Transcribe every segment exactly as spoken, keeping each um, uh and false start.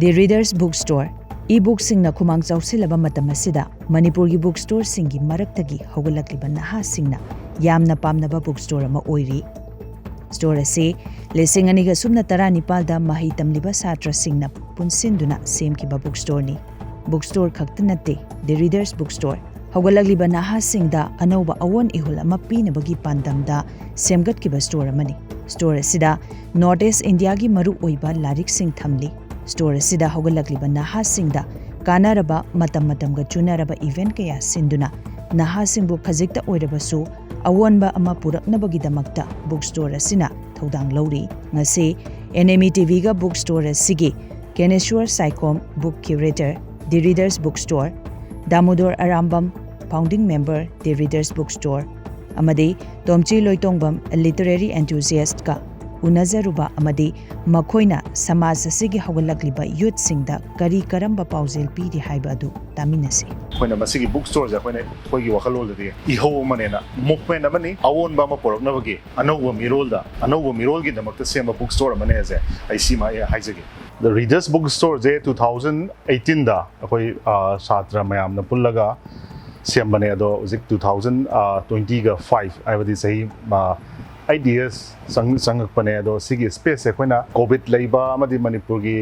The Readers Book Store, e-bookꯁꯤꯡꯅ ꯈꯨꯃꯥꯡ ꯆꯥꯎꯁꯤꯜꯂꯕ ꯃꯇꯝ ꯑꯁꯤꯗ ꯃꯅꯤꯄꯨꯔꯒꯤ book storeꯁꯤꯡꯒꯤ ꯃꯔꯛꯇꯒꯤ ꯍꯧꯒꯠꯂꯛꯂꯤꯕ ꯅꯍꯥꯁꯤꯡꯅ ꯌꯥꯝꯅ ꯄꯥꯝꯅꯕ book store ꯑꯃ ꯑꯣꯏꯔꯤ꯫ Store ꯑꯁꯤ ꯂꯤꯁꯤꯡ ꯑꯅꯤꯒ ꯁꯨꯞꯅ ꯇꯔꯥꯅꯤꯄꯥꯜꯗ ꯃꯍꯩ ꯇꯝꯂꯤꯕ ꯁꯥꯇ꯭ꯔꯁꯤꯡꯅ ꯄꯨꯟꯁꯤꯟꯗꯨꯅ ꯁꯦꯝꯈꯤꯕ book storeꯅꯤ꯫ Book store ꯈꯛꯇ ꯅꯠꯇꯦ, The Readers Book Store ꯍꯧꯒꯠꯂꯛꯂꯤꯕ ꯅꯍꯥꯁꯤꯡꯗ ꯑꯅꯧꯕ ꯑꯑꯣꯟ ꯏꯍꯨꯜ ꯑꯃ ꯄꯤꯅꯕꯒꯤ ꯄꯥꯟꯗꯝꯗ ꯁꯦꯝꯒꯠꯈꯤꯕ store ꯑꯃꯅꯤ꯫ Store ꯑꯁꯤꯗ North East Indiaꯒꯤ ꯃꯔꯨꯑꯣꯏꯕ ꯂꯥꯏꯔꯤꯛꯁꯤꯡ ꯊꯝꯂꯤ꯫ Store ꯑꯁꯤꯗ ꯍꯧꯒꯠꯂꯛꯂꯤꯕ ꯅꯍꯥꯁꯤꯡꯗ ꯀꯥꯟꯅꯔꯕ, ꯃꯇꯝ ꯃꯇꯝꯒ ꯆꯨꯅꯔꯕ event ꯀꯌꯥ ꯁꯤꯟꯗꯨꯅ ꯅꯍꯥꯁꯤꯡꯕꯨ ꯈꯖꯤꯛꯇ ꯑꯣꯏꯔꯕꯁꯨ ꯑꯑꯣꯟꯕ ꯑꯃ ꯄꯨꯔꯛꯅꯕꯒꯤꯗꯃꯛꯇ book store ꯑꯁꯤꯅ ꯊꯧꯗꯥꯡ ꯂꯧꯔꯤ꯫ ꯉꯁꯤ NME TVꯒ book store ꯑꯁꯤꯒꯤ ꯀꯦꯅꯦꯁ꯭ꯋꯔ Saikhom, book curator, The Readers Book Store, ꯗꯥꯃꯣꯗꯣꯔ Arambam, founding member, The Readers Book Store, ꯑꯃꯗꯤ ꯇꯣꯝꯆꯤ ꯂꯣꯏꯇꯣꯡꯕꯝ, literary enthusiastꯀ ꯎꯅꯖꯔꯨꯕ ꯑꯃꯗꯤ ꯃꯈꯣꯏꯅ ꯁꯃꯥꯖ ꯑꯁꯤꯒꯤ ꯍꯧꯒꯠꯂꯛꯂꯤꯕ youthꯁꯤꯡꯗ ꯀꯔꯤ ꯀꯔꯝꯕ ꯄꯥꯎꯖꯦꯜ ꯄꯤꯔꯤ ꯍꯥꯏꯕ ꯑꯗꯨ ꯇꯥꯃꯤꯟꯅꯁꯤ꯫ ꯑꯩꯈꯣꯏꯅ ꯃꯁꯤꯒꯤ book storeꯁꯦ ꯑꯩꯈꯣꯏꯅ ꯑꯩꯈꯣꯏꯒꯤ ꯋꯥꯈꯜꯂꯣꯟꯗꯗꯤ ꯏꯍꯧ ꯑꯃꯅꯦꯅ, movement ꯑꯃꯅꯤ, ꯑꯑꯣꯟꯕ ꯑꯃ ꯄꯨꯔꯛꯅꯕꯒꯤ ꯑꯅꯧꯕ ꯃꯤꯔꯣꯜꯗ, ꯑꯅꯧꯕ ꯃꯤꯔꯣꯜꯒꯤꯗꯃꯛꯇ ꯁꯦꯝꯕ book store ꯑꯃꯅꯦꯁꯦ ꯑꯩ ꯁꯤꯃ ꯑꯩ ꯍꯥꯏꯖꯒꯦ꯫ The Readers Book Storeꯁꯦ two thousand eighteenꯗ ꯑꯩꯈꯣꯏ ꯑ, ꯁꯥꯇ꯭ꯔ ꯃꯌꯥꯝꯅ ꯄꯨꯜꯂꯒ ꯁꯦꯝꯕꯅꯦ꯫ ꯑꯗꯣ ꯍꯧꯖꯤꯛ two thousand twentyꯒ five, ꯍꯥꯏꯕꯗꯤ ꯆꯍꯤ ꯑ, eight years ꯆꯪ- ꯆꯪꯉꯛꯄꯅꯦ꯫ ꯑꯗꯣ ꯁꯤꯒꯤ spaceꯁꯦ ꯑꯩꯈꯣꯏꯅ COVID ꯂꯩꯕ ꯑꯃꯗꯤ ꯃꯅꯤꯄꯨꯔꯒꯤ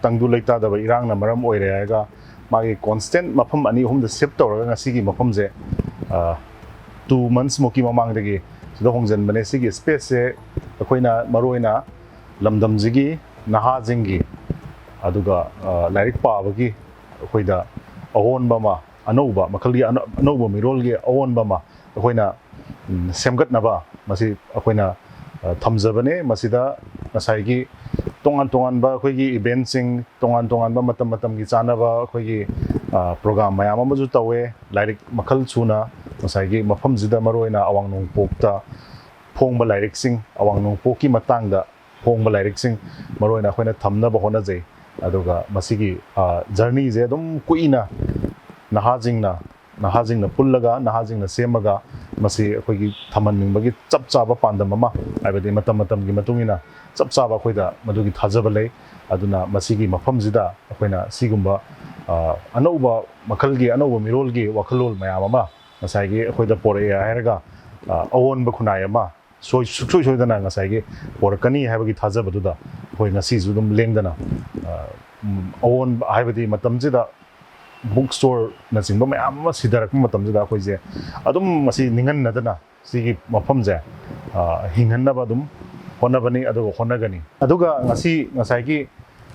ꯇꯪꯗꯨ ꯂꯩꯇꯥꯗꯕ ꯏꯔꯥꯡꯅ ꯃꯔꯝ ꯑꯣꯏꯔꯦ ꯍꯥꯏꯔꯒ ꯃꯥꯒꯤ constant ꯃꯐꯝ ꯑꯅꯤ ꯑꯍꯨꯝꯗ shift ꯇꯧꯔꯒ ꯉꯁꯤꯒꯤ ꯃꯐꯝꯁꯦ ꯑ, two months ꯃꯨꯛꯀꯤ ꯃꯃꯥꯡꯗꯒꯤ ꯁꯤꯗ ꯍꯣꯡꯖꯟꯕꯅꯦ꯫ ꯁꯤꯒꯤ spaceꯁꯦ ꯑꯩꯈꯣꯏꯅ ꯃꯔꯨꯑꯣꯏꯅ ꯂꯝꯗꯝꯁꯤꯒꯤ ꯅꯍꯥꯁꯤꯡꯒꯤ, ꯑꯗꯨꯒ ꯑ, ꯂꯥꯏꯔꯤꯛ ꯄꯥꯕꯒꯤ ꯑꯩꯈꯣꯏꯗ ꯑꯑꯣꯟꯕ ꯑꯃ, ꯑꯅꯧꯕ ꯃꯈꯜꯒꯤ ꯑꯅ- ꯑꯅꯧꯕ ꯃꯤꯔꯣꯜꯒꯤ ꯑꯑꯣꯟꯕ ꯑꯃ ꯑꯩꯈꯣꯏꯅ ꯎꯝ, ꯁꯦꯝꯒꯠꯅꯕ ꯃꯁꯤ ꯑꯩꯈꯣꯏꯅ ꯑ, ꯊꯝꯖꯕꯅꯦ꯫ ꯃꯁꯤꯗ ꯉꯁꯥꯏꯒꯤ ꯇꯣꯉꯥꯟ ꯇꯣꯉꯥꯟꯕ ꯑꯩꯈꯣꯏꯒꯤ eventꯁꯤꯡ, ꯇꯣꯉꯥꯟ ꯇꯣꯉꯥꯟꯕ ꯃꯇꯝ ꯃꯇꯝꯒꯤ ꯆꯥꯅꯕ ꯑꯩꯈꯣꯏꯒꯤ ꯑ, program ꯃꯌꯥꯝ ꯑꯃꯁꯨ ꯇꯧꯋꯦ꯫ ꯂꯥꯏꯔꯤꯛ ꯃꯈꯜ ꯁꯨꯅ ꯉꯁꯥꯏꯒꯤ ꯃꯐꯝꯁꯤꯗ ꯃꯔꯨꯑꯣꯏꯅ ꯑꯋꯥꯡ ꯅꯣꯡꯄꯣꯛꯇ ꯐꯣꯡꯕ ꯂꯥꯏꯔꯤꯛꯁꯤꯡ, ꯑꯋꯥꯡ ꯅꯣꯡꯄꯣꯛꯀꯤ ꯃꯇꯥꯡꯗ ꯐꯣꯡꯕ ꯂꯥꯏꯔꯤꯛꯁꯤꯡ ꯃꯔꯨꯑꯣꯏꯅ ꯑꯩꯈꯣꯏꯅ ꯊꯝꯅꯕ ꯍꯣꯠꯅꯖꯩ꯫ ꯑꯗꯨꯒ ꯃꯁꯤꯒꯤ ꯑ, journeyꯁꯦ ꯑꯗꯨꯝ ꯀꯨꯏꯅ ꯅꯍꯥꯁꯤꯡꯅ ꯅꯍꯥꯁꯤꯡꯅ ꯄꯨꯜꯂꯒ, ꯅꯍꯥꯁꯤꯡꯅ ꯁꯦꯝꯃꯒ ꯃꯁꯤ ꯑꯩꯈꯣꯏꯒꯤ ꯊꯝꯍꯟꯅꯤꯡꯕꯒꯤ ꯆꯞ ꯆꯥꯕ ꯄꯥꯟꯗꯝ ꯑꯃ, ꯍꯥꯏꯕꯗꯤ ꯃꯇꯝ ꯃꯇꯝꯒꯤ ꯃꯇꯨꯡ ꯏꯟꯅ ꯆꯞ ꯆꯥꯕ ꯑꯩꯈꯣꯏꯗ ꯃꯗꯨꯒꯤ ꯊꯥꯖꯕ ꯂꯩ꯫ ꯑꯗꯨꯅ ꯃꯁꯤꯒꯤ ꯃꯐꯝꯁꯤꯗ ꯑꯩꯈꯣꯏꯅ ꯁꯤꯒꯨꯝꯕ, ꯑ, ꯑꯅꯧꯕ ꯃꯈꯜꯒꯤ, ꯑꯅꯧꯕ ꯃꯤꯔꯣꯜꯒꯤ ꯋꯥꯈꯜꯂꯣꯟ ꯃꯌꯥꯝ ꯑꯃ ꯉꯁꯥꯏꯒꯤ ꯑꯩꯈꯣꯏꯗ ꯄꯣꯔꯛꯑꯦ ꯍꯥꯏꯔꯒ, ꯑ, ꯑꯑꯣꯟꯕ ꯈꯨꯟꯅꯥꯏ ꯑꯃ ꯁꯣꯏ-, ꯁꯨꯡꯁꯣꯏ ꯁꯣꯏꯗꯅ ꯉꯁꯥꯏꯒꯤ ꯄꯣꯔꯛꯀꯅꯤ ꯍꯥꯏꯕꯒꯤ ꯊꯥꯖꯕꯗꯨꯗ ꯑꯩꯈꯣꯏ ꯉꯁꯤꯁꯨ ꯑꯗꯨꯝ ꯂꯦꯡꯗꯅ, ꯑ, ꯎꯝ, ꯑꯑꯣꯟꯕ ꯍꯥꯏꯕꯗꯤ ꯃꯇꯝꯁꯤꯗ book storeꯅꯆꯤꯡꯕ ꯃꯌꯥꯝ ꯑꯃ ꯁꯤꯊꯔꯛꯄ ꯃꯇꯝꯁꯤꯗ ꯑꯩꯈꯣꯏꯁꯦ ꯑꯗꯨꯝ ꯉꯁꯤ ꯅꯤꯡꯍꯟꯅꯗꯅ ꯁꯤꯒꯤ ꯃꯐꯝꯁꯦ, ꯑ, ꯍꯤꯡꯍꯟꯅꯕ ꯑꯗꯨꯝ ꯍꯣꯠꯅꯕꯅꯤ, ꯑꯗꯨꯒ ꯍꯣꯠꯅꯒꯅꯤ꯫ ꯑꯗꯨꯒ ꯉꯁꯤ ꯉꯁꯥꯏꯒꯤ,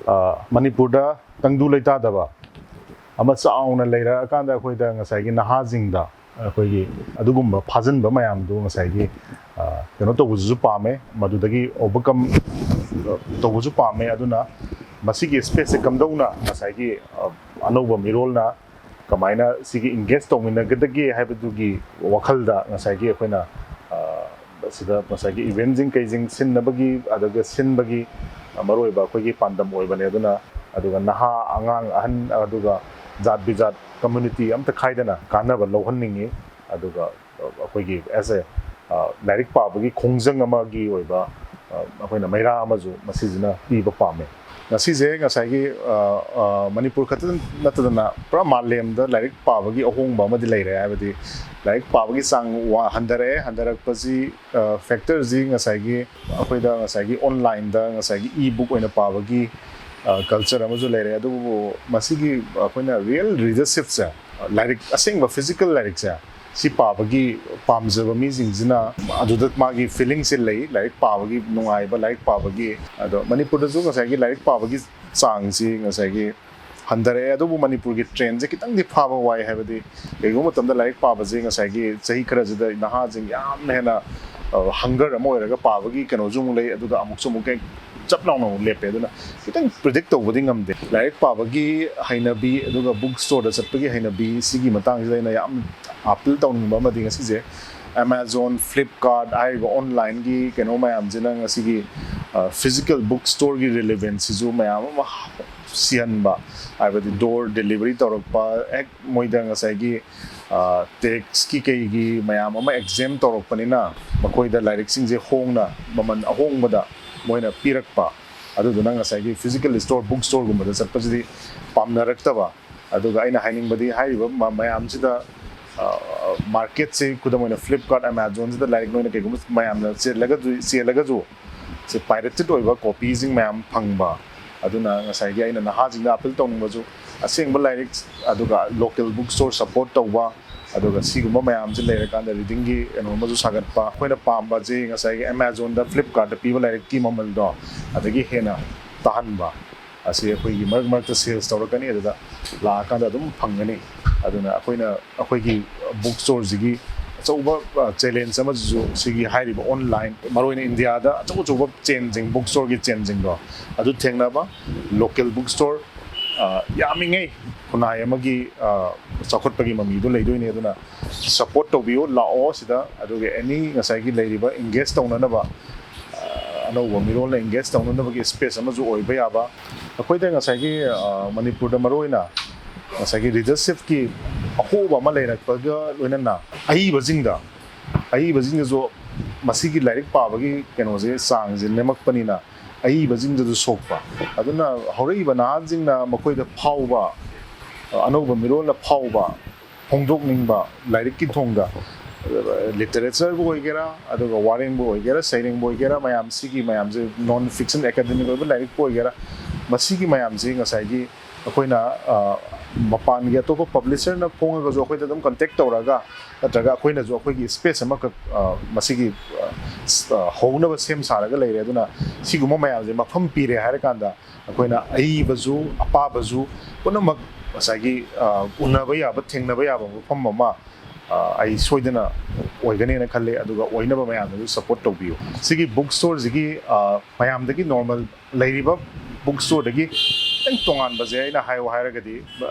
ꯑ, ꯃꯅꯤꯄꯨꯔꯗ ꯇꯪꯗꯨ ꯂꯩꯇꯥꯗꯕ ꯑꯃ ꯆꯥꯎꯅ ꯂꯩꯔꯛꯑꯀꯥꯟꯗ ꯑꯩꯈꯣꯏꯗ ꯉꯁꯥꯏꯒꯤ ꯅꯍꯥꯁꯤꯡꯗ ꯑꯩꯈꯣꯏꯒꯤ ꯑꯗꯨꯒꯨꯝꯕ ꯐꯥꯖꯤꯟꯕ ꯃꯌꯥꯝꯗꯨ ꯉꯁꯥꯏꯒꯤ, ꯑ, ꯀꯩꯅꯣ ꯇꯧꯕꯁꯤꯁꯨ ꯄꯥꯝꯃꯦ, ꯃꯗꯨꯗꯒꯤ overcome ꯇꯧꯕꯁꯨ ꯄꯥꯝꯃꯦ꯫ ꯑꯗꯨꯅ ꯃꯁꯤꯒꯤ spaceꯁꯦ ꯀꯝꯗꯧꯅ ꯉꯁꯥꯏꯒꯤ, ꯑ, ꯑꯅꯧꯕ ꯃꯤꯔꯣꯜꯅ ꯀꯃꯥꯏꯅ ꯁꯤꯒꯤ engage ꯇꯧꯃꯤꯟꯅꯒꯗꯒꯦ ꯍꯥꯏꯕꯗꯨꯒꯤ ꯋꯥꯈꯜꯗ ꯉꯁꯥꯏꯒꯤ ꯑꯩꯈꯣꯏꯅ, ꯑ, ꯁꯤꯗ ꯉꯁꯥꯏꯒꯤ eventꯁꯤꯡ ꯀꯩꯁꯤꯡ ꯁꯤꯟꯅꯕꯒꯤ, ꯑꯗꯨꯒ ꯁꯤꯟꯕꯒꯤ, ꯑ, ꯃꯔꯨꯑꯣꯏꯕ ꯑꯩꯈꯣꯏꯒꯤ ꯄꯥꯟꯗꯝ ꯑꯣꯏꯕꯅꯦ꯫ ꯑꯗꯨꯅ, ꯑꯗꯨꯒ ꯅꯍꯥ, ꯑꯉꯥꯡ, ꯑꯍꯟ, ꯑꯗꯨꯒ ꯖꯥꯠ ꯕꯤꯖꯥꯠ community ꯑꯝꯇ ꯈꯥꯏꯗꯅ ꯀꯥꯟꯅꯕ ꯂꯧꯍꯟꯅꯤꯡꯉꯤ꯫ ꯑꯗꯨꯒ, ꯑ, ꯑꯩꯈꯣꯏꯒꯤ as a, ꯑ, ꯂꯥꯏꯔꯤꯛ ꯄꯥꯕꯒꯤ ꯈꯣꯡꯖꯪ ꯑꯃꯒꯤ ꯑꯣꯏꯕ, ꯑ, ꯑꯩꯈꯣꯏꯅ ꯃꯩꯔꯥ ꯑꯃꯁꯨ ꯃꯁꯤꯁꯤꯅ ꯄꯤꯕ ꯄꯥꯝꯃꯦ꯫ ꯉꯁꯤꯁꯦ ꯉꯁꯥꯏꯒꯤ, ꯑ, ꯑ, ꯃꯅꯤꯄꯨꯔ ꯈꯛꯇ ꯅꯠꯇꯗꯅ ꯄꯨꯔꯥ ꯃꯥꯂꯦꯝꯗ ꯂꯥꯏꯔꯤꯛ ꯄꯥꯕꯒꯤ ꯑꯍꯣꯡꯕ ꯑꯃꯗꯤ ꯂꯩꯔꯦ꯫ ꯍꯥꯏꯕꯗꯤ ꯂꯥꯏꯔꯤꯛ ꯄꯥꯕꯒꯤ ꯆꯥꯡ ꯋꯥ-, ꯍꯟꯊꯔꯛꯑꯦ꯫ ꯍꯟꯊꯔꯛꯄꯁꯤ, ꯑ, factorꯁꯤ ꯉꯁꯥꯏꯒꯤ ꯑꯩꯈꯣꯏꯗ ꯉꯁꯥꯏꯒꯤ onlineꯗ ꯉꯁꯥꯏꯒꯤ e-book ꯑꯣꯏꯅ ꯄꯥꯕꯒꯤ, ꯑ, culture ꯑꯃꯁꯨ ꯂꯩꯔꯦ꯫ ꯑꯗꯨꯕꯨ ꯃꯁꯤꯒꯤ ꯑꯩꯈꯣꯏꯅ real readershipꯁꯦ, ꯂꯥꯏꯔꯤꯛ ꯑꯁꯦꯡꯕ physical ꯂꯥꯏꯔꯤꯛꯁꯦ ꯁꯤ ꯄꯥꯕꯒꯤ ꯄꯥꯝꯖꯕ ꯃꯤꯁꯤꯡꯁꯤꯅ ꯑꯗꯨꯗ ꯃꯥꯒꯤ feelingꯁꯦ ꯂꯩ, ꯂꯥꯏꯔꯤꯛ ꯄꯥꯕꯒꯤ ꯅꯨꯡꯉꯥꯏꯕ, ꯂꯥꯏꯔꯤꯛ ꯄꯥꯕꯒꯤ꯫ ꯑꯗꯣ ꯃꯅꯤꯄꯨꯔꯗꯁꯨ ꯉꯁꯥꯏꯒꯤ ꯂꯥꯏꯔꯤꯛ ꯄꯥꯕꯒꯤ ꯆꯥꯡꯁꯤ ꯉꯁꯥꯏꯒꯤ ꯍꯟꯊꯔꯛꯑꯦ꯫ ꯑꯗꯨꯕꯨ ꯃꯅꯤꯄꯨꯔꯒꯤ trendꯁꯦ ꯈꯤꯇꯪꯗꯤ ꯐꯥꯕ ꯋꯥꯏ꯫ ꯍꯥꯏꯕꯗꯤ ꯀꯩꯒꯨꯝꯕ ꯃꯇꯝꯗ ꯂꯥꯏꯔꯤꯛ ꯄꯥꯕꯁꯦ ꯉꯁꯥꯏꯒꯤ ꯆꯍꯤ ꯈꯔꯁꯤꯗ ꯅꯍꯥꯁꯤꯡ ꯌꯥꯝꯅ ꯍꯦꯟꯅ, ꯑ, hunger ꯑꯃ ꯑꯣꯏꯔꯒ ꯄꯥꯕꯒꯤ ꯀꯩꯅꯣꯁꯨ ꯑꯃꯨꯛ ꯂꯩ, ꯑꯗꯨꯒ ꯑꯃꯨꯛꯁꯨ ꯑꯃꯨꯛ ꯍꯦꯛ ꯆꯞ ꯂꯥꯎꯅ ꯑꯃꯨꯛ ꯂꯦꯞꯄꯦ꯫ ꯑꯗꯨꯅ ꯈꯤꯇꯪ predict ꯇꯧꯕꯗꯤ ꯉꯝꯗꯦ꯫ ꯂꯥꯏꯔꯤꯛ ꯄꯥꯕꯒꯤ ꯍꯩꯅꯕꯤ, ꯑꯗꯨꯒ book storeꯗ ꯆꯠꯄꯒꯤ ꯍꯩꯅꯕꯤ, ꯁꯤꯒꯤ ꯃꯇꯥꯡꯁꯤꯗ ꯑꯩꯅ ꯌꯥꯝ appeal ꯇꯧꯅꯤꯡꯕ ꯑꯃꯗꯤ ꯉꯁꯤꯁꯦ Amazon, Flipkart ꯍꯥꯏꯔꯤꯕ onlineꯒꯤ ꯀꯩꯅꯣ ꯃꯌꯥꯝꯁꯤꯅ ꯉꯁꯤꯒꯤ, ꯑ, physical book storeꯒꯤ relevanceꯁꯤꯁꯨ ꯃꯌꯥꯝ ꯑꯃ ꯁꯤꯍꯟꯕ, ꯍꯥꯏꯕꯗꯤ ꯗꯣꯔ ꯗꯦꯂꯤꯚꯔꯤ ꯇꯧꯔꯛꯄ, ꯍꯦꯛ ꯃꯣꯏꯗ ꯉꯁꯥꯏꯒꯤ ꯇꯦꯛꯁꯀꯤ ꯀꯩꯒꯤ ꯃꯌꯥꯝ ꯑꯃ ꯑꯦꯛꯖꯦꯝ ꯇꯧꯔꯛꯄꯅꯤꯅ ꯃꯈꯣꯏꯗ ꯂꯥꯏꯔꯤꯛꯁꯤꯡꯁꯦ ꯍꯣꯡꯅ, ꯃꯃꯜ ꯑꯍꯣꯡꯕꯗ ꯃꯣꯏꯅ ꯄꯤꯔꯛꯄ꯫ ꯑꯗꯨꯗꯨꯅ ꯉꯁꯥꯏꯒꯤ ꯐꯤꯖꯤꯀꯦꯜ ꯁ꯭ꯇꯣꯔ, ꯕꯨꯛ ꯁ꯭ꯇꯣꯔꯒꯨꯝꯕꯗ ꯆꯠꯄꯁꯤꯗꯤ ꯄꯥꯝꯅꯔꯛꯇꯕ꯫ ꯑꯗꯨꯒ ꯑꯩꯅ ꯍꯥꯏꯅꯤꯡꯕꯗꯤ, ꯍꯥꯏꯔꯤꯕ ꯃ- ꯃꯌꯥꯝꯁꯤꯗ ꯃꯥꯔꯀꯦꯠꯁꯦ, ꯈꯨꯗꯝ ꯑꯣꯏꯅ ꯐ꯭ꯂꯤꯞꯀꯥꯔꯠ, ꯑꯦꯃꯥꯖꯣꯟꯁꯤꯗ ꯂꯥꯏꯔꯤꯛ ꯅꯣꯏꯅ ꯀꯩꯒꯨꯝꯕ ꯃꯌꯥꯝꯅ ꯆꯦꯜꯂꯒꯁꯨ, ꯆꯦꯜꯂꯒꯁꯨ ꯁꯤ ꯄꯥꯏꯔꯦꯇꯦꯠ ꯑꯣꯏꯕ ꯀꯣꯄꯤꯁꯤꯡ ꯃꯌꯥꯝ ꯐꯪꯕ꯫ ꯑꯗꯨꯅ ꯉꯁꯥꯏꯒꯤ ꯑꯩꯅ ꯅꯍꯥꯁꯤꯡꯗ ꯑꯄꯤꯜ ꯇꯧꯅꯤꯡꯕꯁꯨ, ꯑꯁꯦꯡꯕ ꯂꯥꯏꯔꯤꯛ, ꯑꯗꯨꯒ ꯂꯣꯀꯦꯜ ꯕꯨꯛ ꯁ꯭ꯇꯣꯔ ꯁꯞꯄꯣꯔꯠ ꯇꯧꯕ, ꯑꯗꯨꯒ ꯁꯤꯒꯨꯝꯕ ꯃꯌꯥꯝꯁꯤ ꯂꯩꯔꯀꯥꯟꯗ ꯔꯤꯗꯤꯡꯒꯤ ꯀꯩꯅꯣ ꯑꯃꯁꯨ ꯁꯥꯒꯠꯄ꯫ ꯑꯩꯈꯣꯏꯅ ꯄꯥꯝꯕꯁꯤ ꯉꯁꯥꯏꯒꯤ ꯑꯦꯃꯥꯖꯣꯟꯗ, ꯐ꯭ꯂꯤꯞꯀꯥꯔꯠꯇ ꯄꯤꯕ ꯂꯥꯏꯔꯤꯛꯀꯤ ꯃꯃꯜꯗꯣ ꯑꯗꯒꯤ ꯍꯦꯟꯅ ꯇꯥꯍꯟꯕ꯫ ꯑꯁꯤ ꯑꯩꯈꯣꯏꯒꯤ ꯃꯔꯛ ꯃꯔꯛꯇ ꯁꯦꯜꯁ ꯇꯧꯔꯛꯀꯅꯤ, ꯑꯗꯨꯗ ꯂꯥꯛꯑꯀꯥꯟꯗ ꯑꯗꯨꯝ ꯐꯪꯒꯅꯤ꯫ ꯑꯗꯨꯅ ꯑꯩꯈꯣꯏꯅ ꯑꯩꯈꯣꯏꯒꯤ ꯕꯨꯛ ꯁ꯭ꯇꯣꯔꯁꯤꯒꯤ ꯑꯆꯧꯕ ꯆꯦꯂꯦꯟꯖ ꯑꯃꯁꯨ ꯁꯤꯒꯤ ꯍꯥꯏꯔꯤꯕ ꯑꯣꯟꯂꯥꯏꯟ, ꯃꯔꯨꯑꯣꯏꯅ ꯏꯟꯗꯤꯌꯥꯗ ꯑꯆꯧ ꯑꯆꯧꯕ ꯆꯦꯟꯁꯤꯡ, ꯕꯨꯛ ꯁ꯭ꯇꯣꯔꯒꯤ ꯆꯦꯟꯁꯤꯡꯗꯣ ꯑꯗꯨ ꯊꯦꯡꯅꯕ, ꯂꯣꯀꯦꯜ ꯕꯨꯛ ꯁ꯭ꯇꯣꯔ ꯌꯥꯝꯃꯤꯉꯩ ꯈꯨꯟꯅꯥꯏ ꯑꯃꯒꯤ ꯆꯥꯎꯈꯠꯄꯒꯤ ꯃꯃꯤꯗꯣ ꯂꯩꯗꯣꯏꯅꯤ꯫ ꯑꯗꯨꯅ ꯁꯞꯄꯣꯔꯠ ꯇꯧꯕꯤꯌꯨ, ꯂꯥꯛꯑꯣ ꯁꯤꯗ꯫ ꯑꯗꯨꯒ ꯑꯦꯅꯤ ꯉꯁꯥꯏꯒꯤ ꯂꯩꯔꯤꯕ ꯑꯦꯡꯒꯦꯖ ꯇꯧꯅꯅꯕ, ꯑꯅꯧꯕ ꯃꯤꯔꯣꯜꯅ ꯑꯦꯡꯒꯦꯖ ꯇꯧꯅꯅꯕꯒꯤ ꯁ꯭ꯄꯦꯁ ꯑꯃꯁꯨ ꯑꯣꯏꯕ ꯌꯥꯕ꯫ ꯑꯩꯈꯣꯏꯗ ꯉꯁꯥꯏꯒꯤ ꯃꯅꯤꯄꯨꯔꯗ ꯃꯔꯨꯑꯣꯏꯅ ꯉꯁꯥꯏꯒꯤ ꯔꯤꯗꯔꯁꯤꯞꯀꯤ ꯑꯍꯣꯕ ꯑꯃ ꯂꯩꯔꯛꯄꯒ ꯂꯣꯏꯅꯅ ꯑꯏꯕꯁꯤꯡꯗ, ꯑꯏꯕꯁꯤꯡꯗꯁꯨ ꯃꯁꯤꯒꯤ ꯂꯥꯏꯔꯤꯛ ꯄꯥꯕꯒꯤ ꯀꯩꯅꯣꯁꯦ, ꯆꯥꯡꯁꯦ ꯅꯦꯝꯃꯛꯄꯅꯤꯅ ꯑꯏꯕꯁꯤꯡꯗꯁꯨ ꯁꯣꯛꯄ꯫ ꯑꯗꯨꯅ ꯍꯧꯔꯛꯏꯕ ꯅꯍꯥꯁꯤꯡꯅ ꯃꯈꯣꯏꯗ ꯐꯥꯎꯕ, ꯑꯅꯧꯕ ꯃꯤꯔꯣꯜꯅ ꯐꯥꯎꯕ ꯐꯣꯡꯗꯣꯛꯅꯤꯡꯕ ꯂꯥꯏꯔꯤꯛꯀꯤ ꯊꯣꯡꯗ, ꯂꯤꯇꯔꯦꯆꯔꯕꯨ ꯑꯣꯏꯒꯦꯔꯥ, ꯑꯗꯨꯒ ꯋꯥꯔꯦꯡꯕꯨ ꯑꯣꯏꯒꯦꯔꯥ, ꯁꯩꯔꯦꯡꯕꯨ ꯑꯣꯏꯒꯦꯔꯥ, ꯃꯌꯥꯝꯁꯤꯒꯤ ꯃꯌꯥꯝꯁꯦ, ꯅꯣꯟ ꯐꯤꯛꯁꯟ, ꯑꯦꯀꯥꯗꯃꯤꯛ ꯑꯣꯏꯕ ꯂꯥꯏꯔꯤꯛꯄꯨ ꯑꯣꯏꯒꯦꯔꯥ, ꯃꯁꯤꯒꯤ ꯃꯌꯥꯝꯁꯤ ꯉꯁꯥꯏꯒꯤ ꯑꯩꯈꯣꯏꯅ ꯃꯄꯥꯟꯒꯤ ꯑꯇꯣꯞꯄ ꯄꯕ꯭ꯂꯤꯁꯔꯅ ꯐꯣꯡꯉꯒꯁꯨ ꯑꯩꯈꯣꯏꯗ ꯑꯗꯨꯝ ꯀꯟꯇꯦꯛ ꯇꯧꯔꯒ, ꯅꯠꯇ꯭ꯔꯒ ꯑꯩꯈꯣꯏꯅꯁꯨ ꯑꯩꯈꯣꯏꯒꯤ ꯁ꯭ꯄꯦꯁ ꯑꯃꯈꯛ ꯃꯁꯤꯒꯤ ꯍꯧꯅꯕ ꯁꯦꯝ ꯁꯥꯔꯒ ꯂꯩꯔꯦ꯫ ꯑꯗꯨꯅ ꯁꯤꯒꯨꯝꯕ ꯃꯌꯥꯝꯁꯦ ꯃꯐꯝ ꯄꯤꯔꯦ ꯍꯥꯏꯔꯀꯥꯟꯗ ꯑꯩꯈꯣꯏꯅ ꯑꯏꯕꯁꯨ, ꯑꯄꯥꯕꯁꯨ ꯄꯨꯝꯅꯃꯛ ꯉꯁꯥꯏꯒꯤ ꯎꯅꯕ ꯌꯥꯕ, ꯊꯦꯡꯅꯕ ꯌꯥꯕ ꯃꯐꯝ ꯑꯃ ꯑꯩ ꯁꯣꯏꯗꯅ ꯑꯣꯏꯒꯅꯦꯅ ꯈꯜꯂꯦ꯫ ꯑꯗꯨꯒ ꯑꯣꯏꯅꯕ ꯃꯌꯥꯝꯅꯁꯨ ꯁꯞꯄꯣꯔꯠ ꯇꯧꯕꯤꯌꯨ꯫ ꯁꯤꯒꯤ ꯕꯨꯛ ꯁ꯭ꯇꯣꯔꯁꯤꯒꯤ ꯃꯌꯥꯝꯗꯒꯤ ꯅꯣꯔꯃꯦꯜ ꯂꯩꯔꯤꯕ ꯕꯨꯛ ꯁ꯭ꯇꯣꯔꯗꯒꯤ ꯈꯤꯇꯪ ꯇꯣꯉꯥꯟꯕꯁꯦ ꯑꯩꯅ ꯍꯥꯏꯌꯨ ꯍꯥꯏꯔꯒꯗꯤ,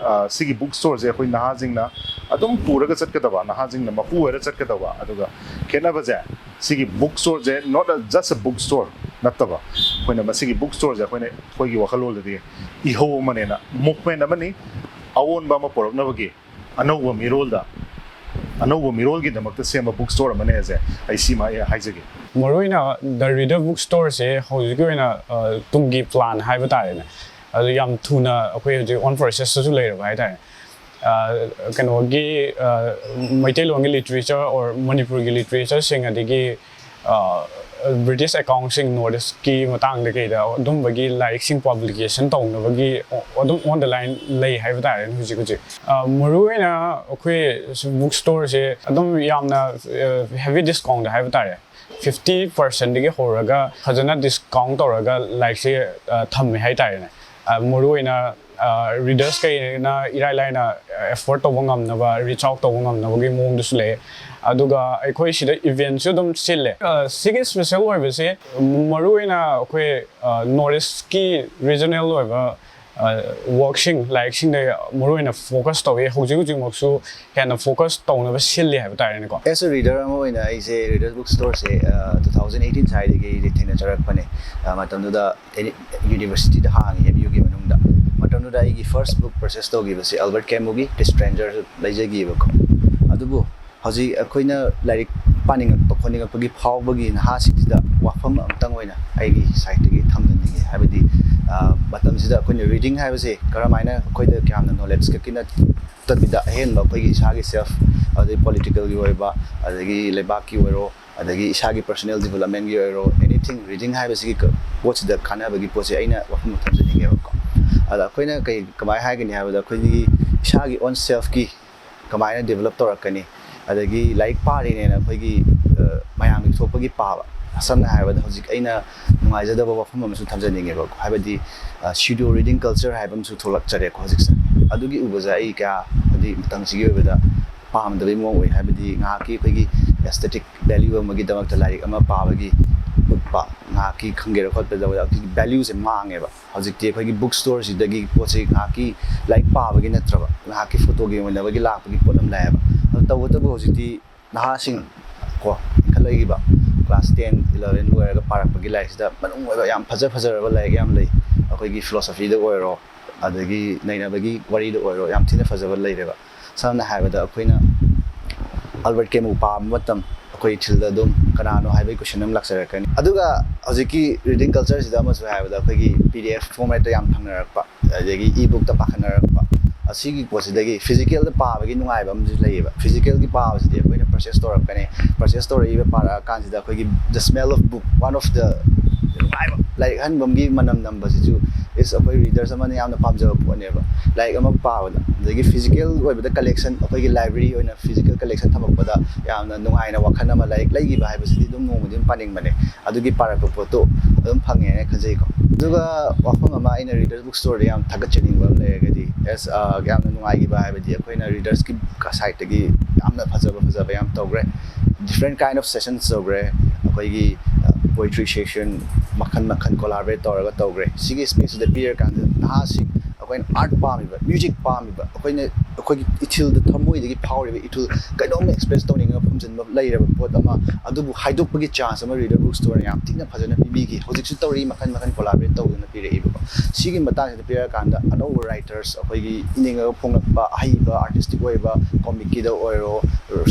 ꯁꯤꯒꯤ ꯕꯨꯛ ꯁ꯭ꯇꯣꯔꯁꯦ ꯑꯩꯈꯣꯏ ꯅꯍꯥꯁꯤꯡꯅ ꯑꯗꯨꯝ ꯄꯨꯔꯒ ꯆꯠꯀꯗꯕ, ꯅꯍꯥꯁꯤꯡꯅ ꯃꯄꯨ ꯑꯣꯏꯔ ꯆꯠꯀꯗꯕ꯫ ꯑꯗꯨꯒ ꯈꯦꯠꯅꯕꯁꯦ, ꯁꯤꯒꯤ book ꯁ꯭ꯇꯣꯔꯁꯦ not a, just a book store ꯅꯠꯇꯕ, ꯑꯩꯈꯣꯏꯅ ꯃꯁꯤꯒꯤ ꯕꯨꯛ ꯁ꯭ꯇꯣꯔꯁꯦ ꯑꯩꯈꯣꯏꯅ, ꯑꯩꯈꯣꯏꯒꯤ ꯋꯥꯈꯜꯂꯣꯟꯗꯗꯤ ꯏꯍꯧ ꯑꯃꯅꯦꯅ, ꯃꯨꯚꯃꯦꯟ ꯑꯃꯅꯤ, ꯑꯑꯣꯟꯕ ꯑꯃ ꯄꯨꯔꯛꯅꯕꯒꯤ, ꯑꯅꯧꯕ ꯃꯤꯔꯣꯜꯗ, ꯑꯅꯧꯕ ꯃꯤꯔꯣꯜꯒꯤꯗꯃꯛꯇ ꯁꯦꯝꯕ ꯕꯨꯛ ꯁ꯭ꯇꯣꯔ ꯑꯃꯅꯦ ꯍꯥꯏꯁꯦ ꯑꯩ ꯁꯤꯃ ꯑꯩ ꯍꯥꯏꯖꯒꯦ꯫ ꯃꯔꯨꯑꯣꯏꯅ ꯗ ꯔꯤꯗꯔ ꯕꯨꯛ ꯁ꯭ꯇꯣꯔꯁꯦ ꯍꯧꯖꯤꯛꯀꯤ ꯑꯣꯏꯅ ꯑ, ꯇꯨꯡꯒꯤ ꯄ꯭ꯂꯥꯟ ꯍꯥꯏꯕ ꯇꯥꯔꯦꯅꯦ, ꯑꯗꯨ ꯌꯥꯝ ꯊꯨꯅ ꯑꯩꯈꯣꯏ ꯍꯧꯖꯤꯛ ꯑꯣꯟ ꯄ꯭ꯔꯣꯁꯦꯁꯇꯁꯨ ꯂꯩꯔꯕ ꯍꯥꯏ ꯇꯥꯔꯦ꯫ ꯑ, ꯀꯩꯅꯣꯒꯤ ꯑ, ꯃꯩꯇꯩꯂꯣꯟꯒꯤ ꯂꯤꯇꯔꯦꯆꯔ ꯑꯣꯔ ꯃꯅꯤꯄꯨꯔꯒꯤ ꯂꯤꯇꯔꯦꯆꯔꯁꯤꯡ, ꯑꯗꯒꯤ ꯕ꯭ꯔꯤꯇꯤꯁ ꯑꯦꯀꯥꯎꯟꯁꯤꯡ ꯅꯣꯔꯠ ꯏꯁꯀꯤ ꯃꯇꯥꯡꯗ ꯀꯩꯗ ꯑꯗꯨꯝꯕꯒꯤ ꯂꯥꯏꯔꯤꯛꯁꯤꯡ ꯄꯕ꯭ꯂꯤꯀꯦꯁꯟ ꯇꯧꯅꯕꯒꯤ ꯑꯗꯨꯝ ꯑꯣꯟ ꯗ ꯂꯥꯏꯟ ꯂꯩ ꯍꯥꯏꯕ ꯇꯥꯔꯦꯅꯦ ꯍꯧꯖꯤꯛ ꯍꯧꯖꯤꯛ꯫ ꯑ, ꯃꯔꯨꯑꯣꯏꯅ ꯑꯩꯈꯣꯏ ꯕꯨꯛ ꯁ꯭ꯇꯣꯔꯁꯦ ꯑꯗꯨꯝ ꯌꯥꯝꯅ ꯍꯦꯚꯤ ꯗꯤꯁꯀꯥꯎꯟꯗ ꯍꯥꯏꯕ ꯇꯥꯔꯦ, ꯐꯤꯐꯇꯤ ꯄꯥꯔꯁꯦꯟꯗꯒꯤ ꯍꯧꯔꯒ ꯐꯖꯅ ꯗꯤꯁꯀꯥꯎꯟ ꯇꯧꯔꯒ ꯂꯥꯏꯔꯤꯛꯁꯦ ꯑ, ꯊꯝꯃꯦ ꯍꯥꯏ ꯇꯥꯔꯦꯅꯦ꯫ ꯑ, ꯃꯔꯨꯑꯣꯏꯅ ꯔꯤꯗꯔꯁ ꯀꯩꯅ ꯏꯔꯥꯏ ꯂꯥꯏꯅ ꯑꯦꯐꯣꯔꯗ ꯇꯧꯕ ꯉꯝꯅꯕ, ꯔꯤꯆ ꯑꯥꯎꯠ ꯇꯧꯕ ꯉꯝꯅꯕꯒꯤ ꯃꯑꯣꯡꯗꯁꯨ ꯂꯩ꯫ ꯑꯗꯨꯒ ꯑꯩꯈꯣꯏ ꯁꯤꯗ ꯏꯚꯦꯟꯠꯁꯨ ꯑꯗꯨꯝ ꯁꯤꯜꯂꯦ꯫ ꯑ, ꯁꯤꯒꯤ ꯁ꯭ꯄꯦꯁꯦꯜ ꯑꯣꯏꯕꯁꯦ ꯃꯔꯨꯑꯣꯏꯅ ꯑꯩꯈꯣꯏ ꯅꯣꯔꯠ ꯏꯁꯀꯤ ꯔꯤꯖꯅꯦꯜ ꯑꯣꯏꯕ ꯋꯥꯔꯛꯁꯤꯡ, ꯂꯥꯏꯔꯤꯛꯁꯤꯡꯗ ꯃꯔꯨꯑꯣꯏꯅ ꯐꯣꯀꯁ ꯇꯧꯏ꯫ ꯍꯧꯖꯤꯛ ꯍꯧꯖꯤꯛꯃꯛꯁꯨ ꯍꯦꯟꯅ ꯐꯣꯀꯁ ꯇꯧꯅꯕ ꯁꯤꯜꯂꯤ ꯍꯥꯏꯕ ꯇꯥꯔꯦꯅꯦꯀꯣ꯫ ꯑꯦꯁ ꯑ ꯔꯤꯗꯔ ꯑꯃ ꯑꯣꯏꯅ ꯑꯩꯁꯦ ꯔꯤꯗꯔ ꯕꯨꯛ ꯁ꯭ꯇꯣꯔꯁꯦ ꯇꯨ ꯊꯥꯎꯖꯟ ꯑꯩꯇꯤꯟ ꯁ꯭ꯋꯥꯏꯗꯒꯤ ꯑꯩꯁꯦ ꯊꯦꯡꯅꯖꯔꯛꯄꯅꯦ꯫ ꯑ, ꯃꯇꯝꯗꯨꯗ ꯌꯨꯅꯤꯚꯔꯁꯤꯇꯤꯗ ꯍꯥꯡꯉꯤ, ꯑꯦꯝ ꯌꯨꯒꯤ ꯃꯅꯨꯡꯗ꯫ ꯃꯇꯝꯗꯨꯗ ꯑꯩꯒꯤ ꯐꯥꯔꯁ ꯕꯨꯛ ꯄꯔꯆꯦꯁ ꯇꯧꯈꯤꯕꯁꯦ ꯑꯜꯕꯔꯠ ꯀꯦꯃꯨꯒꯤ ꯗ ꯁ꯭ꯇ꯭ꯔꯦꯟꯖꯔ ꯂꯩꯖꯈꯤꯕꯀꯣ꯫ ꯑꯗꯨꯕꯨ ꯍꯧꯖꯤꯛ ꯑꯩꯈꯣꯏꯅ ꯂꯥꯏꯔꯤꯛ ꯄꯥꯅꯤꯡꯉꯛꯄ ꯈꯣꯠꯅꯤꯡꯉꯛꯄꯒꯤ ꯐꯥꯎꯕꯒꯤ ꯅꯍꯥꯁꯤꯡꯁꯤꯗ ꯋꯥꯐꯝ ꯑꯃꯇꯪ ꯑꯣꯏꯅ ꯑꯩꯒꯤ ꯁꯥꯏꯠꯇꯒꯤ ꯊꯝꯖꯅꯤꯡꯉꯤ꯫ ꯍꯥꯏꯕꯗꯤ, ꯑ, ꯃꯇꯝꯁꯤꯗ ꯑꯩꯈꯣꯏꯅ ꯔꯤꯗꯤꯡ ꯍꯥꯏꯕꯁꯦ ꯀꯔꯝꯍꯥꯏꯅ ꯑꯩꯈꯣꯏꯗ ꯀꯌꯥꯝꯅ ꯅꯣꯂꯦꯖ ꯈꯛꯀꯤ ꯅꯠꯇꯕꯤꯗ ꯑꯍꯦꯟꯕ ꯑꯩꯈꯣꯏꯒꯤ ꯏꯁꯥꯒꯤ ꯁꯦꯜꯐ, ꯑꯗꯩ ꯄꯣꯂꯤꯇꯤꯀꯦꯜꯒꯤ ꯑꯣꯏꯕ, ꯑꯗꯒꯤ ꯂꯩꯕꯥꯛꯀꯤ ꯑꯣꯏꯔꯣ, ꯑꯗꯒꯤ ꯏꯁꯥꯒꯤ ꯄꯔꯁꯣꯅꯦꯜ ꯗꯤꯕꯂꯞꯃꯦꯟꯒꯤ ꯑꯣꯏꯔꯣ, ꯑꯦꯅꯤꯊꯤꯡ ꯔꯤꯗꯤꯡ ꯍꯥꯏꯕꯁꯤꯒꯤ ꯀ-, ꯄꯣꯠꯁꯤꯗ ꯀꯥꯟꯅꯕꯒꯤ ꯄꯣꯠꯁꯦ ꯑꯩꯅ ꯋꯥꯐꯝ ꯑꯃ ꯊꯝꯖꯅꯤꯡꯉꯦꯕꯀꯣ꯫ ꯑꯗ ꯑꯩꯈꯣꯏꯅ ꯀꯩ, ꯀꯃꯥꯏꯅ ꯍꯥꯏꯒꯅꯤ ꯍꯥꯏꯕꯗ, ꯑꯩꯈꯣꯏꯒꯤ ꯏꯁꯥꯒꯤ ꯑꯣꯟ ꯁꯦꯜꯐꯀꯤ ꯀꯃꯥꯏꯅ ꯗꯤꯕꯂꯞ ꯇꯧꯔꯛꯀꯅꯤ, ꯑꯗꯒꯤ ꯂꯥꯏꯔꯤꯛ ꯄꯥꯔꯤꯅꯦꯅ ꯑꯩꯈꯣꯏꯒꯤ, ꯑ, ꯃꯌꯥꯝꯒꯤ ꯊꯣꯛꯄꯒꯤ ꯄꯥꯕ, ꯁꯝꯅ ꯍꯥꯏꯔꯕꯗ ꯍꯧꯖꯤꯛ ꯑꯩꯅ ꯅꯨꯡꯉꯥꯏꯖꯗꯕ ꯋꯥꯐꯝ ꯑꯃꯁꯨ ꯊꯝꯖꯅꯤꯡꯉꯦꯕꯀꯣ꯫ ꯍꯥꯏꯕꯗꯤ, ꯑ, ꯁ꯭ꯌꯨꯗꯣ ꯔꯤꯗꯤꯡ ꯀꯜꯆꯔ ꯍꯥꯏꯕ ꯑꯃꯁꯨ ꯊꯣꯛꯂꯛꯆꯔꯦꯀꯣ ꯍꯧꯖꯤꯛꯁꯦ꯫ ꯑꯗꯨꯒꯤ ꯎꯕꯁꯦ ꯑꯩ ꯀꯌꯥ, ꯍꯥꯏꯗꯤ, ꯃꯇꯝꯁꯤꯒꯤ ꯑꯣꯏꯕꯗ ꯄꯥꯝꯗꯕꯒꯤ ꯃꯑꯣꯡ ꯑꯣꯏ꯫ ꯍꯥꯏꯕꯗꯤ ꯉꯥꯏꯍꯥꯛꯀꯤ ꯑꯩꯈꯣꯏꯒꯤ ꯑꯦꯁꯊꯦꯇꯤꯛ ꯚꯦꯂ꯭ꯌꯨ ꯑꯃꯒꯤꯗꯃꯛꯇ ꯂꯥꯏꯔꯤꯛ ꯑꯃ ꯄꯥꯕꯒꯤ ꯎꯠꯄ, ꯉꯥꯏꯍꯥꯛꯀꯤ ꯈꯪꯒꯦꯔꯥ ꯈꯣꯠꯄꯗ ꯑꯩꯈꯣꯏꯒꯤ ꯚꯦꯂ꯭ꯌꯨꯁꯦ ꯃꯥꯡꯉꯦꯕ꯫ ꯍꯧꯖꯤꯛꯇꯤ ꯑꯩꯈꯣꯏꯒꯤ ꯕꯨꯛ ꯁ꯭ꯇꯣꯔꯁꯤꯗꯒꯤ ꯄꯣꯠꯁꯤ ꯉꯥꯏꯍꯥꯛꯀꯤ ꯂꯥꯏꯔꯤꯛ ꯄꯥꯕꯒꯤ ꯅꯠꯇ꯭ꯔꯕ, ꯉꯥꯏꯍꯥꯛꯀꯤ ꯐꯣꯇꯣꯒ ꯌꯦꯡꯃꯤꯟꯅꯕꯒꯤ ꯂꯥꯛꯄꯒꯤ ꯄꯣꯠ ꯑꯃ ꯂꯥꯛꯑꯦꯕ꯫ ꯑꯗꯨ ꯇꯧꯕꯇꯕꯨ ꯍꯧꯖꯤꯛꯇꯤ ꯅꯍꯥꯁꯤꯡ ꯀꯣ ꯏꯟꯈꯠꯂꯛꯏꯕ, class ten eleven ꯂꯣꯏꯔꯒ ꯄꯥꯔꯛꯄꯒꯤ ꯂꯥꯏꯔꯤꯛꯁꯤꯗ ꯃꯅꯨꯡ ꯑꯣꯏꯕ ꯌꯥꯝ ꯐꯖ ꯐꯖꯔꯕ ꯂꯥꯏꯔꯤꯛ ꯌꯥꯝ ꯂꯩ꯫ ꯑꯩꯈꯣꯏꯒꯤ philosophyꯗ ꯑꯣꯏꯔꯣ, ꯑꯗꯒꯤ ꯅꯩꯅꯕꯒꯤ ꯋꯥꯔꯤꯗ ꯑꯣꯏꯔꯣ, ꯌꯥꯝ ꯊꯤꯅ ꯐꯖꯕ ꯂꯩꯔꯦꯕ꯫ ꯁꯝꯅ ꯍꯥꯏꯔꯕꯗ ꯑꯩꯈꯣꯏꯅ ꯑꯜꯕꯔꯠ ꯀꯦꯃꯨ ꯄꯥꯕ ꯃꯇꯝ ꯑꯩꯈꯣꯏ ꯏꯊꯤꯜꯗ ꯑꯗꯨꯝ ꯀꯅꯥꯅꯣ ꯍꯥꯏꯕꯒꯤ question ꯑꯃ ꯂꯥꯛꯆꯔꯛꯀꯅꯤ꯫ ꯑꯗꯨꯒ ꯍꯧꯖꯤꯛꯀꯤ reading cultureꯁꯤꯗ ꯑꯃꯁꯨ ꯍꯥꯏꯕꯗ ꯑꯩꯈꯣꯏꯒꯤ P D F formatꯇ ꯌꯥꯝ ꯐꯪꯅꯔꯛꯄ, ꯑꯗꯒꯤ e-bookꯇ ꯄꯥꯈꯠꯅꯔꯛꯄ, ꯑꯁꯤꯒꯤ ꯄꯣꯠꯁꯤꯗꯒꯤ physicalꯗ ꯄꯥꯕꯒꯤ ꯅꯨꯡꯉꯥꯏꯕ ꯑꯃꯁꯨ ꯂꯩꯌꯦꯕ꯫ Physicalꯒꯤ ꯄꯥꯕꯁꯤꯗꯤ ꯑꯩꯈꯣꯏꯅ purchase ꯇꯧꯔꯛꯀꯅꯤ, purchase ꯇꯧꯔꯛꯏꯕ ꯄꯥꯔꯛꯑꯀꯥꯟꯁꯤꯗ ꯑꯩꯈꯣꯏꯒꯤ the smell of book, one of the ꯅꯨꯡꯉꯥꯏꯕ ꯂꯥꯏꯔꯤꯛ ꯑꯍꯟꯕ ꯑꯃꯒꯤ ꯃꯅꯝ ꯅꯝꯕꯁꯤꯁꯨ is ꯑꯩꯈꯣꯏ readers ꯑꯃꯅ ꯌꯥꯝꯅ ꯄꯥꯝꯖꯕ ꯄꯣꯠꯅꯦꯕ꯫ ꯂꯥꯏꯔꯤꯛ ꯑꯃ ꯄꯥꯕꯗ, ꯑꯗꯒꯤ physical ꯑꯣꯏꯕꯗ collection, ꯑꯩꯈꯣꯏꯒꯤ library ꯑꯣꯏꯅ physical collection ꯊꯝꯃꯛꯄꯗ ꯌꯥꯝꯅ ꯅꯨꯡꯉꯥꯏꯅ ꯋꯥꯈꯜ ꯑꯃ, ꯂꯥꯏꯔꯤꯛ ꯂꯩꯈꯤꯕ ꯍꯥꯏꯕꯁꯤꯗꯤ ꯑꯗꯨꯝ ꯅꯣꯡꯃꯗꯤ ꯑꯗꯨꯝ ꯄꯥꯅꯤꯡꯕꯅꯦ꯫ ꯑꯗꯨꯒꯤ ꯄꯥꯔꯛꯄ ꯄꯣꯠꯇꯣ ꯑꯗꯨꯝ ꯐꯪꯉꯦꯅ ꯈꯟꯖꯩꯀꯣ꯫ ꯑꯗꯨꯒ ꯋꯥꯐꯝ ꯑꯃ, ꯑꯩꯅ Readers Book Storeꯗ ꯌꯥꯝ ꯊꯥꯒꯠꯆꯅꯤꯡꯕ ꯑꯃ ꯂꯩꯔꯒꯗꯤ, as, ꯑ, ꯌꯥꯝꯅ ꯅꯨꯡꯉꯥꯏꯈꯤꯕ ꯍꯥꯏꯕꯗꯤ ꯑꯩꯈꯣꯏꯅ readersꯀꯤ sideꯇꯒꯤ ꯌꯥꯝꯅ ꯐꯖꯕ ꯐꯖꯕ ꯌꯥꯝ ꯇꯧꯈ꯭ꯔꯦ꯫ Different kind of sessions ꯇꯧꯈ꯭ꯔꯦ꯫ ꯑꯩꯈꯣꯏꯒꯤ, ꯑ, poetry session ꯃꯈꯜ ꯃꯈꯜ collaborate ꯇꯧꯔꯒ ꯇꯧꯈ꯭ꯔꯦ꯫ ꯁꯤꯒꯤ spaceꯁꯤꯗ ꯄꯤꯔꯀꯥꯟꯗ ꯅꯍꯥꯁꯤꯡ, ꯑꯩꯈꯣꯏꯅ art ꯄꯥꯝꯃꯤꯕ, music ꯄꯥꯝꯃꯤꯕ, ꯑꯩꯈꯣꯏꯅ, ꯑꯩꯈꯣꯏꯒꯤ ꯏꯊꯤꯜꯗ, ꯊꯃꯣꯏꯗꯒꯤ ꯐꯥꯎꯔꯤꯕ ꯏꯊꯤꯜ, ꯀꯩꯅꯣꯝꯃ express ꯇꯧꯅꯤꯡꯉꯒ ꯐꯨꯝꯖꯤꯟꯕ ꯂꯩꯔꯕ ꯄꯣꯠ ꯑꯃ, ꯑꯗꯨꯕꯨ ꯍꯥꯏꯗꯣꯛꯄꯒꯤ chance ꯑꯃ Readers Book Storeꯅ ꯌꯥꯝ ꯊꯤꯅ ꯐꯖꯅ ꯄꯤꯕꯤꯈꯤ꯫ ꯍꯧꯖꯤꯛꯁꯨ ꯇꯧꯔꯤ, ꯃꯈꯜ ꯃꯈꯜ collaborate ꯇꯧꯗꯨꯅ ꯄꯤꯔꯛꯏꯕꯀꯣ꯫ ꯁꯤꯒꯤ ꯃꯇꯥꯡꯁꯤꯗ ꯄꯤꯔꯛꯑꯀꯥꯟꯗ ꯑꯅꯧꯕ writers, ꯑꯩꯈꯣꯏꯒꯤ ꯏꯅꯤꯡꯉꯒ ꯐꯣꯡꯂꯛꯄ ꯑꯍꯩꯕ artistic ꯑꯣꯏꯕ, comicꯀꯤꯗ ꯑꯣꯏꯔꯣ,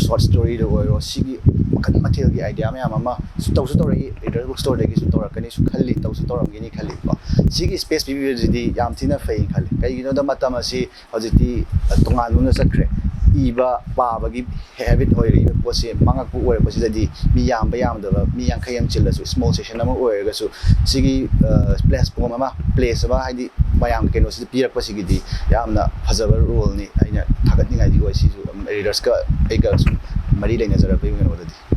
short storyꯗ ꯑꯣꯏꯔꯣ, ꯁꯤꯒꯤ ꯃꯈꯜ ꯃꯊꯦꯜꯒꯤ idea ꯃꯌꯥꯝ ꯑꯃ ꯇꯧꯁꯨ ꯇꯧꯔꯛꯏ, Readers Book Storeꯗꯒꯤꯁꯨ ꯇꯧꯔꯛꯀꯅꯤꯁꯨ ꯈꯜꯂꯤ, ꯇꯧꯁꯨ ꯇꯧꯔꯝꯒꯅꯤ ꯈꯜꯂꯤꯀꯣ꯫ ꯁꯤꯒꯤ space ꯄꯤꯕꯤꯕꯁꯤꯗꯤ ꯌꯥꯝ ꯊꯤꯅ ꯐꯩ ꯈꯜꯂꯤ꯫ ꯀꯩꯒꯤꯅꯣꯗ ꯃꯇꯝ ꯑꯁꯤ ꯍꯧꯖꯤꯛꯇꯤ ꯇꯣꯉꯥꯟꯕ ꯑꯃꯗ ꯆꯠꯈ꯭ꯔꯦ꯫ ꯏꯕ ꯄꯥꯕꯒꯤ habit ꯑꯣꯏꯔꯛꯏꯕ ꯄꯣꯠꯁꯦ ꯃꯥꯡꯉꯛꯄ ꯑꯣꯏꯔꯛꯄꯁꯤꯗꯗꯤ ꯃꯤ ꯌꯥꯝꯕ ꯌꯥꯝꯗꯕ, ꯃꯤ ꯌꯥꯡꯈꯩ ꯑꯃ ꯆꯤꯜꯂꯁꯨ, small session ꯑꯃ ꯑꯣꯏꯔꯒꯁꯨ, ꯁꯤꯒꯤ, ꯑ, platform ꯑꯃ, place ꯑꯃ, ꯍꯥꯏꯗꯤ ꯃꯌꯥꯝ ꯀꯩꯅꯣꯁꯤꯗ ꯄꯤꯔꯛꯄꯁꯤꯒꯤꯗꯤ ꯌꯥꯝꯅ ꯐꯖꯕ roleꯅꯤ꯫ ꯑꯩꯅ ꯊꯥꯒꯠꯅꯤꯡꯉꯥꯏꯗꯤ ꯑꯣꯏ꯫ ꯁꯤꯁꯨ readersꯀ ꯑꯩꯒ ꯁꯨꯝ ꯃꯔꯤ ꯂꯩꯅꯖꯔꯛꯄꯒꯤ ꯀꯩꯅꯣꯗꯗꯤ꯫